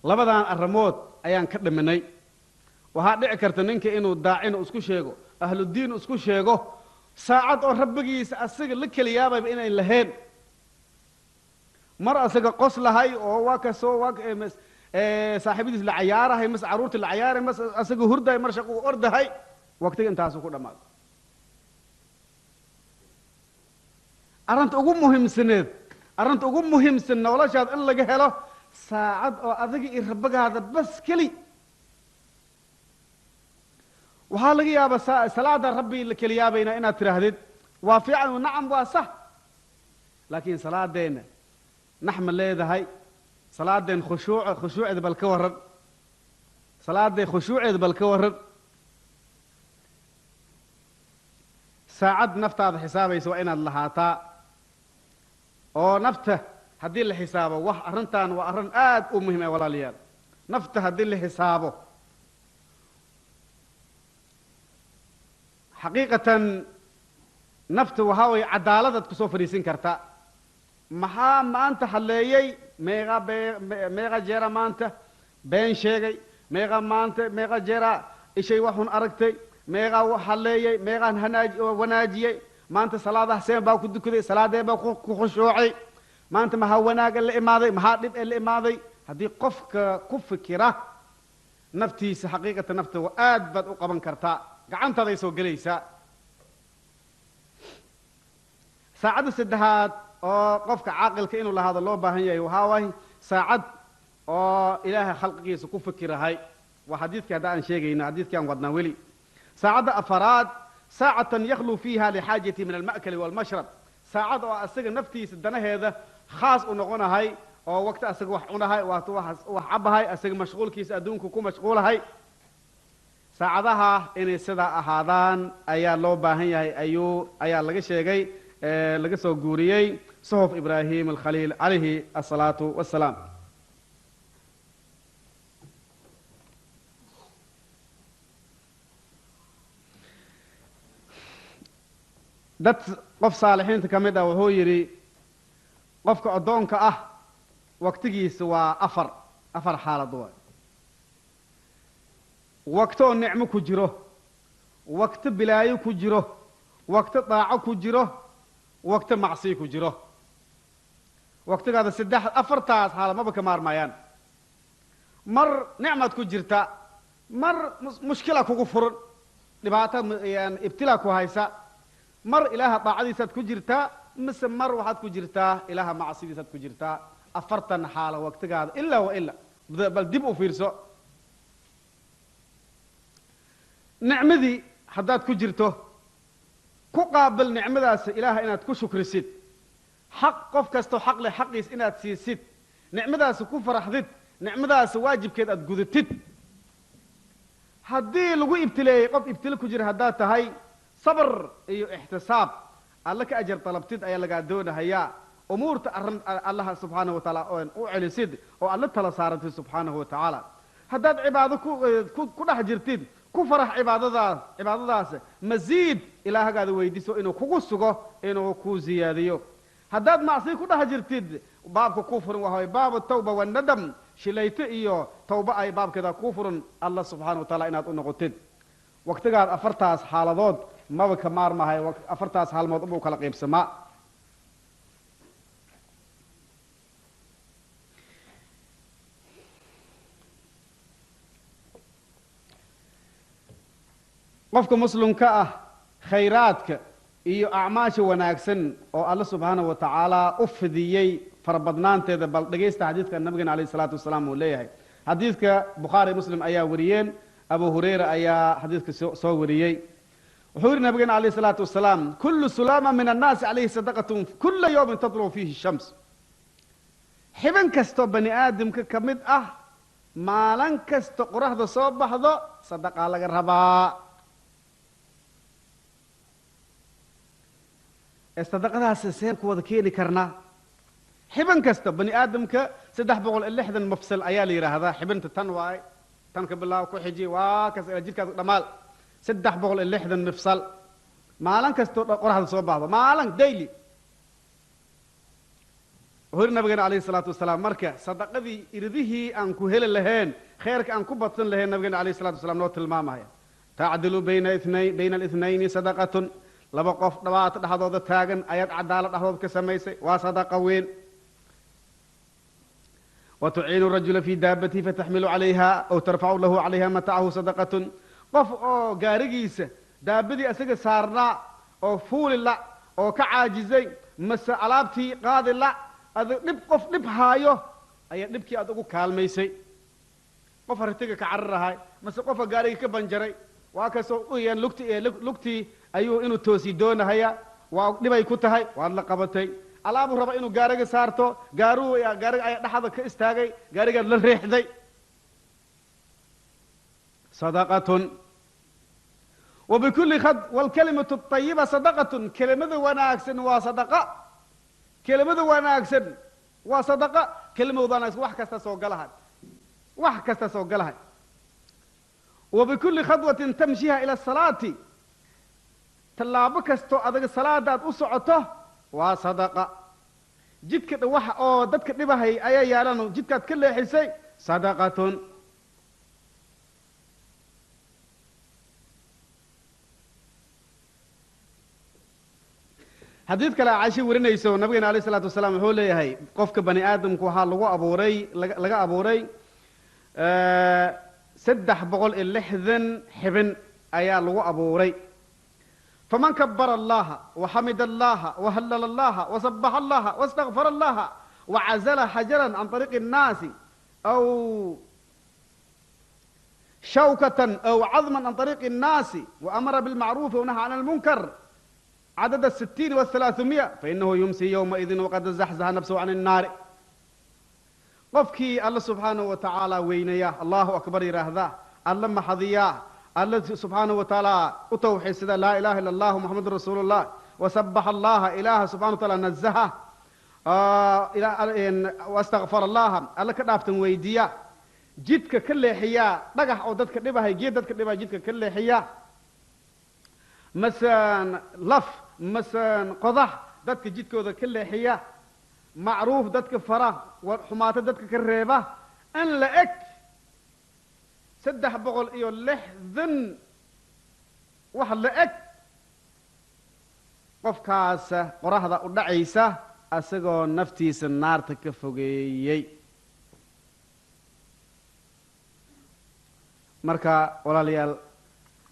Labadan arrimood ayaan ka dhiminay. Waxaa dhici karta ninka inuu daacin isku sheego, ahludiin isku sheego, saacad oo rabbigiisa asaga la keliyaabayba inayn lahayn. Mar asaga qoslahay oo waa kasoo waa saaxiibadiis la cayaarahay, mas carruurtii la cayaaray, mas asaga hurdahay, mar shaqo u ordahay, waqtiga intaasu ku dhammaado. Arrinta ugu muhiimsaneed, arrinta ugu muhiimsan noloshaad in laga helo saacad oo adiga iyo rabbagaada bas keli. Waxaa laga yaabaa salaada rabbi la keliyaabayna inaad tidhaahdid waa fiican, nacam, waa sax, laakiin salaadeenna naxma leedahay. Salaadeen khushuuc, khushuuceeda bal ka warran. Salaadee khushuuceeda bal ka warran. Saacad naftaada xisaabaysa waa inaad lahaataa, oo nafta haddii la xisaabo wax arrintan waa arrin aad u muhim ah, walaalayaal. Nafta haddii la xisaabo xaqiiqatan nafta waxaa waye cadaaladaad kusoo fadhiisin karta. Maxaa maanta halleeyey? Meeqa meeqa jeera maanta been sheegay? Meeqa maanta, meeqa jeera ishay waxun aragtay? Meeqaa halleeyey? Meeqaan hanaaj wanaajiyey? Maanta salaadaha seen baa ku dukaday? Salaadee baa ku khushuucay? Maanta maxaa wanaaga la imaaday? Maxaa dhib ee la imaaday? Haddii qofka ku fikira naftiisa, xaqiiqatan nafta aad baad u qaban kartaa, gacantaaday soo gelaysaa. Saacadda saddexaad oo qofka caaqilka inuu lahaado loo baahan yahay waxaa waaye saacad oo Ilaahay khalqigiisa ku fikirahay. Waa xadiidkii hadda aan sheegayno, xadiidkii aan wadnaa weli. Saacadda afaraad, saacatan yakhluu fiiha lixaajati min alma'kali walmashrab, saacad oo asaga naftiisa danaheeda khaas u noqonahay, oo waqti asaga wax cunahay, waqti wax cabahay, asaga mashquulkiisa adduunka ku mashquulahay. Saacadaha inay sidaa ahaadaan ayaa loo baahan yahay, ayuu ayaa laga sheegay, laga soo guuriyey suxuf Ibraahim alkhaliil calayhi asalaatu wassalaam. Dad qof saalixiinta ka mid ah wuxuu yidhi, qofka addoonka ah waqtigiisa waa afar xaalad waay: waqto oo nicmo ku jiro, waqto bilaayo ku jiro, waqto daaco ku jiro, waqto macsiyo ku jiro. Waqtigaada saddex afartaas xaalad maba ka maarmayaan. Mar nicmaad ku jirta, mar mushkila kugu furan, dhibaato yani ibtilaa ku haysa, mar Ilaaha daacadiisaad ku jirtaa, mise mar waxaad ku jirtaa Ilaaha macsidiisaad ku jirtaa. 40 xaalo waqtigaada ilaa wa ilaa bal dib u fiirso. Nicmadii haddaad ku jirto, ku qaabil nicmadaas Ilaaha inaad ku shukrisid, xaq qof kastoo xaq leh xaqiis inaad siisid, nicmadaas ku faraxdid, nicmadaas waajibkeed aad gudatid. Haddii lagu ibtileeyey, qof ibtile ku jira haddaad tahay, sabr iyo ixtisaab Alla ka ajar dalabtid ayaa lagaa doonahayaa. Umuurta arrin Allaha subxaanahu wa tacaala oon u celisid oo Alla tala saarantid subxaanahu wa tacaala. Haddaad cibaado ku dhex jirtid, ku farax cibaadadaas, cibaadadaas masiid Ilaahagaada weydiiso inuu kugu sugo, inuu ku ziyaadiyo. Haddaad macsi ku dhex jirtid, baabka kuu furan waxa waye baabu tawba wanadam, shilayto iyo tawba ay baabkeeda kuu furan, Allah subxaana wa taala inaad u noqotid. Waqtigaad afartaas xaaladood maba ka maarmahay, afartaas haalmood ubuu kala qaybsamaa. Qofka muslimka ah khayraadka iyo acmaasha wanaagsan oo Alla subxaanahu wa tacaala u fidiyey farabadnaanteeda, bal dhegaysta xadiidka nabigena alayh isalaatu wasalaam uu leeyahay. Xadiidka Bukhaari, Muslim ayaa wariyeen, Abu Hurayra ayaa xadiidka soo wariyey. Wuxuu yidhi nabigena alayh isalaatu wasalaam: kullu sulaama min annaasi calayhi sadaqatun kula yawmin tatlucu fiihi shams. Xibin kastoo bani aadamka ka mid ah, maalin kasta qoraxda soo baxdo sadaqaa laga rabaa. Ee sadaqadaas seen ku wada keeni karnaa? Xibin kasta bani aadamka 360 mafsal ayaa la yidhaahdaa. Xibinta tan waay, tan ka bilaabo, ku xiji, waa kas ila jidhkaas dhamaal, 360 mifsal. Maalin kastoo qoraxda soo baxdo, maalin daily. Hor nabigeena calayhi salaatu wasalaam marka sadaqadii iridihii aan ku heli lahayn, khayrka aan ku badsan lahayn, nabigeena calayhi salatu wasalaam noo tilmaamaya. Tacdilu bayna ithnayn, bayna alithnayni sadaqatun. Laba qof dhibaato dhexdooda taagan ayaad cadaalad dhexdooda ka samaysay, waa sadaqa weyn. Watuciinu rajula fii daabatihi fataxmilu calayha aw tarfacu lahu calayha matacahu sadaqatun. Qof oo gaarigiisa daabadii asaga saarnaa oo fuuli la oo ka caajizay mase alaabtii qaadi la, ad dhib qof dhib haayo ayaa dhibkii aad ugu kaalmaysay. Qof hartiga ka cararahay mase qofa gaarigii ka banjaray, waa kasoo uyaan lugti lugtii ayuu inuu toosi doonahaya, waa dhibay ku tahay, waad la qabatay. Alaabuu raba inuu gaariga saarto, gaaruhu gaariga ayaa dhexda ka istaagay, gaarigaad la riixday, sadaqatun. Wabikulli khad waalkalimatu ayiba sadaqatun. Kelimada wanaagsan waa sadaqa, kelimada wanaagsan waa sadaqa. Kelimada wanaagsan wax kasta soo galahay, wax kasta soo galahay. Wabikulli khadwatin tamshiha ila asalaati, tallaabo kastoo adaga salaadaad u socoto waa sadaqa. Jidka wax oo dadka dhibahay ayaa yaalan, jidkaad ka leexisay, sadaqatun. Xadiid kale Caasho warinayso, nabigeena alayh isalaatu wasalaam wuxuu leeyahay qofka bani aadamku waxaa lagu abuuray, laga abuuray 360 xibin ayaa lagu abuuray. Faman kabara allaha waxamida allaha wahallala allaha wasabaxa allaha wastakfara allaha wacazala xajaran can طariiqi الnaasi aw shawkatan aw cadman can طariiqi الnaasi waamara bilmacruufi wanaha can almunkar cadad الsitiin والثalaaثumiya fainahu yumsi ywmaidin waqad zaxzaxa nafsahu can الnaari. Qofkii Alla subxaanahu wa tacaala weyneeya, Allahu akbar yidhaahda, Alla maxadiyaa, Alla subxaanahu wa tacaala u tawxiidsada, laa ilaha illa allahu muxamadu rasuulu llah, wasabaxa allaha, ilaaha subxana wa taala nazaha, wastakfar allaha, Alla ka dhaaftan weydiiya, jidka ka leexiyaa dhagax oo dadka dhibahay, geed dadka dhibahay jidka ka leexiya, masan laf masan qodax dadka jidkooda ka leexiya, macruuf dadka fara, xumaato dadka ka reeba, in la eg 360 wax la eg, qofkaasa qoraxda u dhacaysa asagoo naftiisa naarta ka fogeeyey. Marka walaalayaal,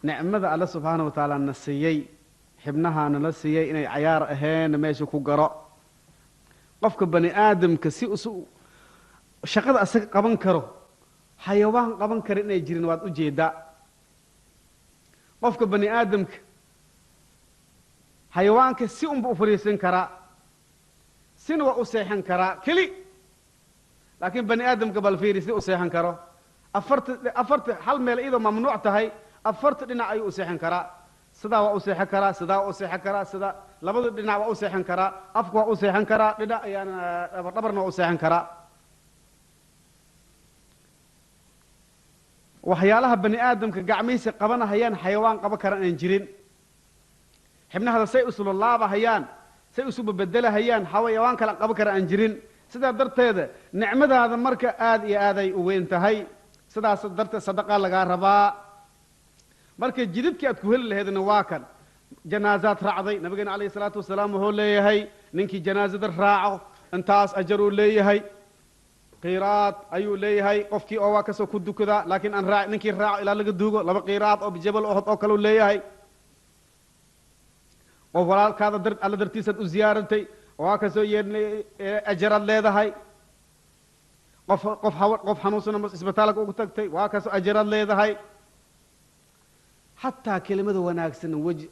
nicmada Alle subxaana wa tacaala na siiyey, xibnaha nala siiyey, inay cayaar ahayn meesha ku garo. Qofka bani aadamka si usu shaqada asaga qaban karo, xayawaan qaban kara inay jirin waad u jeedaa. Qofka bani aadamka xayawaanka si unba u fadhiisan karaa, sina waa u seexan karaa keli, laakiin bani aadamka bal fiiri si u seexan karo. Afarta hal meel iyadoo mamnuuc tahay, afarta dhinac ayuu u seexan karaa. Sidaa waa u seexan karaa, sidaa waa u seexan karaa, sidaa labada dhinac waa u seexan karaa, afka waa u seexan karaa, dhinac ayaan dhabarna waa u seexan karaa. Waxyaalaha bani aadamka gacmihiisa qabanahayaan xayawaan qaban karaan aan jirin. Xibnahada say isulolaabahayaan, say isu bebedelahayaan, xayawaan kale qaban kara aan jirin. Sidaa darteeda nicmadaada marka aada iyo aaday u weyn tahay. Sidaas darteed sadaqa lagaa rabaa. Marka jididkii aad ku heli lahaydna waa kan. Janaazaad raacday, nabigeena calayhi salaatu wasalaam wuxuu leeyahay ninkii janaazada raaco intaas ajaruu leeyahay, qiiraad ayuu leeyahay. Qofkii oo waa kasoo ku dukadaa, laakiin aan raac, ninkii raaco ilaa laga duugo 2 qiiraad oo jabal Ohod oo kaleu leeyahay. Qof walaalkaada Alla dartiisaad u ziyaaratay, waa kasoo yeedhnay, ajaraad leedahay. Qof xanuunsana isbitaalka ugu tagtay, waa kasoo ajaraad leedahay. Xataa kelimada wanaagsan, weji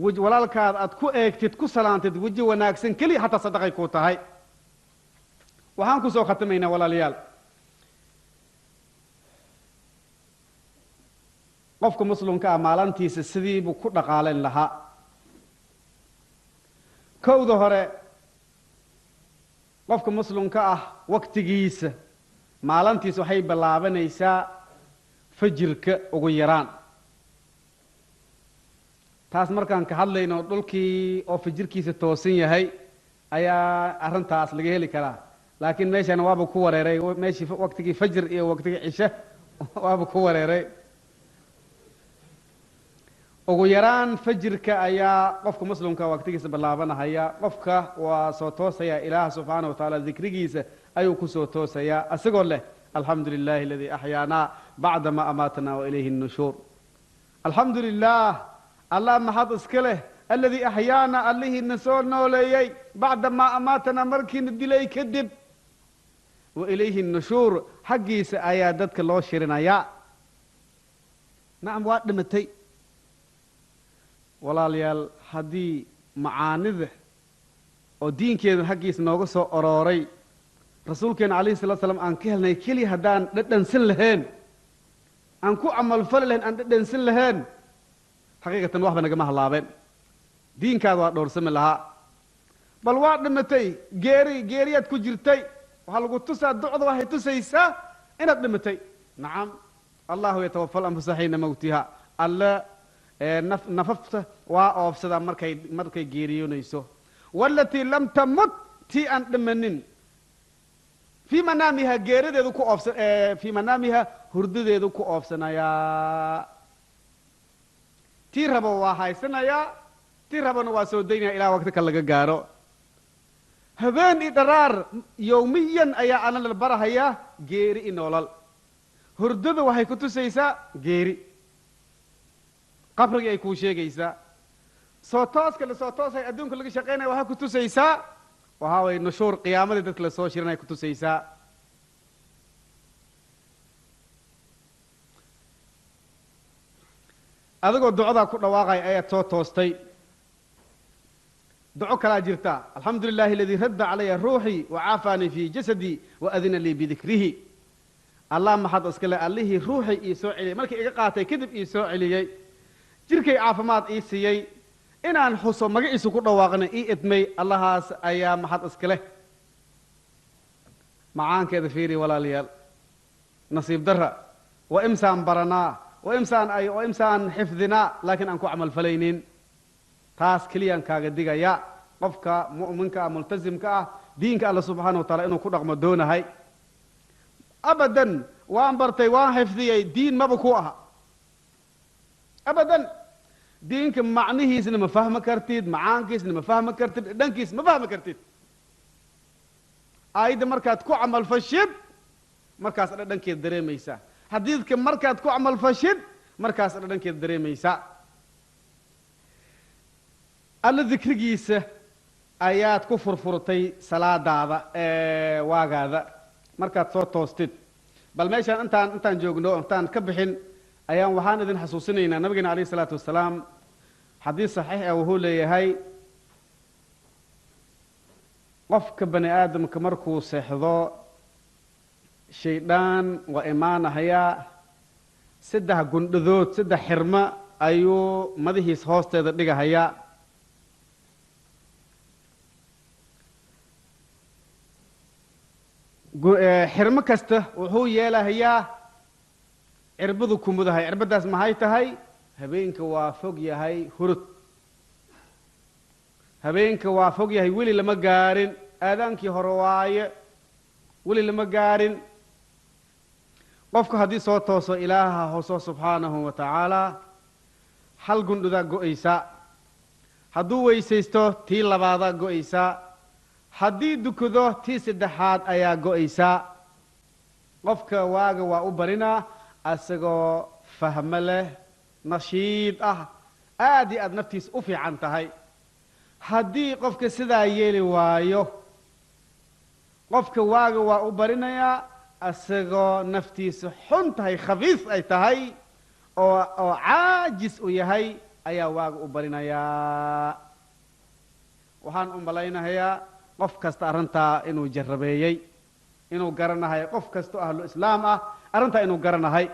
wej walaalkaada aad ku eegtid, ku salaantid weji wanaagsan keliya, xataa sadaqay kuu tahay. Waxaan kusoo khatimaynaa walaalayaal, qofka muslimka ah maalintiisa sidii buu ku dhaqaalayn lahaa. Kowda hore, qofka muslimka ah waktigiisa maalintiisa waxay bilaabanaysaa fajirka ugu yaraan. Taas markaan ka hadlayno dhulkii oo fajirkiisa toosan yahay, Ayaa arrintaas laga heli karaa, laakiin meeshan waaba ku wareeray. Meeshii waktigii fajr iyo waktigii cishe waaba ku wareeray. Ugu yaraan fajirka ayaa qofka muslimka waktigiisa bilaabanahaya. Qofka waa soo toosaya, Ilaah subxaana wa tacaala dikrigiisa ayuu kusoo toosayaa, isagoo leh: "Alxamdu lilahi aladii axyaanaa bacda ma amaatana wa ilayhi الnushuur." Alxamdu lilah, Allah maxad iska leh, aladii axyaana, allihiina soo nooleeyey, bacda maa amaatana, markiina dilay kadib, wa ilayhi الnushuur, xaggiisa ayaa dadka loo shirinayaa. Nacam, waa dhimatay. Walaalayaal, haddii macaanida oo diinkeeda xaggiisa nooga soo orooray, rasuulkeena calayhi salatu slam aan ka helnay keliya, haddaan dhadhansan lahayn, aan ku camalfali lahayn, aan dhadhansan lahayn, xaqiiqatan waxba nagama halaabeen. Diinkaada waa dhowrsami lahaa. Bal waa dhimatay, geeri geeriyaad ku jirtay. Waxaa lagu tusaa, ducda waxay tusaysaa inaad dhimatay. Nacam, allahu yatawafa alanfusa xiina mawtiha. Alle nafafta waa oofsadaa markay geeriyoonayso. Walatii lam tamut, tii aan dhimanin, fii manaamiha, geerideedu ku oofsa, fii manaamiha, hurdadeedu ku oofsanayaa. Tii rabo waa haysanayaa, tii rabona waa soo daynaya ilaa waqti ka laga gaaro. Habeen i dharaar, yowmiyan, ayaa alla la barahayaa geeri i noolal. Hurdada waxay ku tusaysaa geeri, qabrigii ay kuu sheegaysaa. Soo tooska la soo toosay, adduunka laga shaqaynaya, waxay ku tusaysaa waxaa waye nushuur, qiyaamadii dadka lasoo shirinay ku tusaysaa. Adigoo ducadaa ku dhawaaqay ayaad soo toostay. Duco kalaa jirta: "Alxamdu lilahi aladii radda calaya ruuxii wacaafaanii fii jasadii waadina lii bidikrihi." Allah maxad iska le, allihii ruuxii ii soo celiyey markii iga qaatay kadib, ii soo celiyey jirkay, caafimaad ii siiyey, inaan xuso magaciisu ku dhawaaqna ii idmay, allahaas ayaa maxad iska leh. Macaankeeda fiiri, walaalayaal. Nasiib dara, wa imsaan baranaa, wa imsaan ay wa imsaan xifdinaa, laakiin aan ku camal falaynin. Taas keliyaan kaaga digaya. Qofka mu'minka ah, multazimka ah, diinka alla subxaana wa taala inuu ku dhaqmo doonahay, abadan waan bartay, waan xifdiyey, diin maba ku aha abadan. Diinka macnihiisna ma fahmi kartid, macaankiisna ma fahmi kartid, dhankiis ma fahmi kartid. Aayadda markaad ku camalfashid, markaas dhadhankeed dareemaysaa. Xadiidka markaad ku camalfashid, markaas dhadhankeed dareemaysaa. Alla dikrigiisa ayaad ku furfurtay salaadaada waagaada markaad soo toostid. Bal meeshaan intaan joogno, intaan ka bixin, ayaan waxaan idin xasuusinaynaa nabigeena alayh isalaatu wasalaam xadiis saxiix ah wuxuu leeyahay: qofka bani aadamka markuu seexdo, shaydaan waa imaanahayaa, 3 gundhadood, 3 xirmo ayuu madahiis hoosteeda dhigahayaa. Xirmo kasta wuxuu yeelahayaa cirbadu ku mudahay. Cirbadaas maxay tahay? Habeenka waa fog yahay, hurud, habeenka waa fog yahay, weli lama gaarin aadaankii hore waaye, weli lama gaarin. Qofku haddii soo tooso, Ilaaha hoso subxaanahu wa tacaala, hal gundhudaa go'aysa. Hadduu weysaysto, tii labaadaa go'aysa. Haddii dukado, tii saddexaad ayaa go'aysa. Qofka waaga waa u barinaa asagoo fahmo leh, nashiid ah, aad iyo aad naftiisa u fiican tahay. Haddii qofka sidaa yeeli waayo, qofka waaga waa u barinayaa asagoo naftiisa xun tahay, khafiif ay tahay, oo caajis u yahay ayaa waaga u barinayaa. Waxaan u malaynahayaa qof kasta arrintaa inuu jarrabeeyey, inuu garanahay, qof kastoo ahlu islaam ah arrintaa inuu garanahay.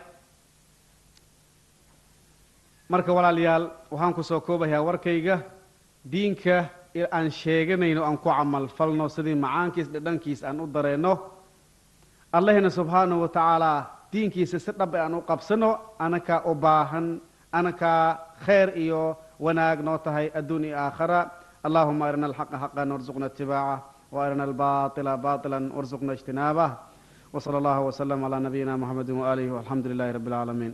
Marka walaalayaal, waxaan ku soo koobayaa warkayga: diinka aan sheeganayno aan ku camal falno sidii macaankiis dhadhankiis aan u dareenno. Allahina subxaanahu wa tacaala diinkiisa si dhab aan u qabsano. Anakaa u baahan, anakaa khayr iyo wanaag noo tahay adduun iyo aakhara. Allahuma arina alxaqa xaqan warzuqna ittibaacah, وأرنا الباطل باطلا وارزقنا اجتنابه. وصلى الله وسلم على نبينا محمد وآله، والحمد لله رب العالمين.